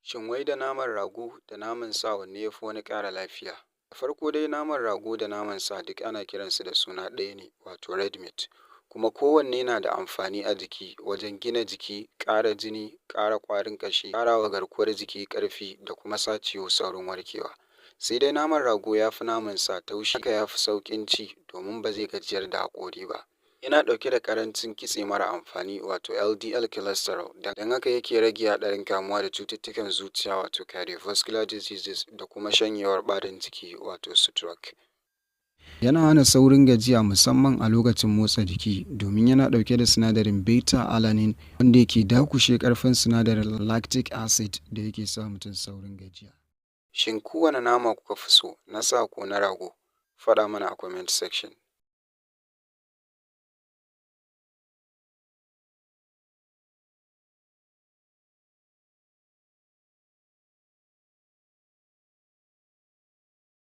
Shin wai da naman rago da naman sa, wanne ya fi wani ƙara lafiya? Da farko dai, naman rago da naman sa duk ana kiransu da suna ɗaya ne, wato red meat, kuma kowanne na da amfani a jiki wajen gina jiki, ƙara jini, ƙara ƙwarin ƙashi, ƙara wa garkuwar jiki ƙarfi da kuma sa ciwo saurin warkewa. Sai dai naman rago ya fi naman sa taushi, haka ya fi sauƙin ci domin ba zai gajiyar da haƙori ba. Yana ɗauke da ƙarancin kitse mara amfani, wato LDL cholesterol, don haka yake rage haɗarin kamuwa da cututtukan zuciya, wato cardiovascular diseases, da kuma shanyewar ɓarin jiki, wato stroke. Yana hana saurin gajiya, musamman a lokacin motsa jiki, domin yana ɗauke da sinadarin beta-alanine wanda yake dakushe ƙarfin sinadarin lactic acid da yake sa mutum saurin gajiya. Shin ku wane nama kuka fi so, na sa ko na rago? Faɗa mana a comment section.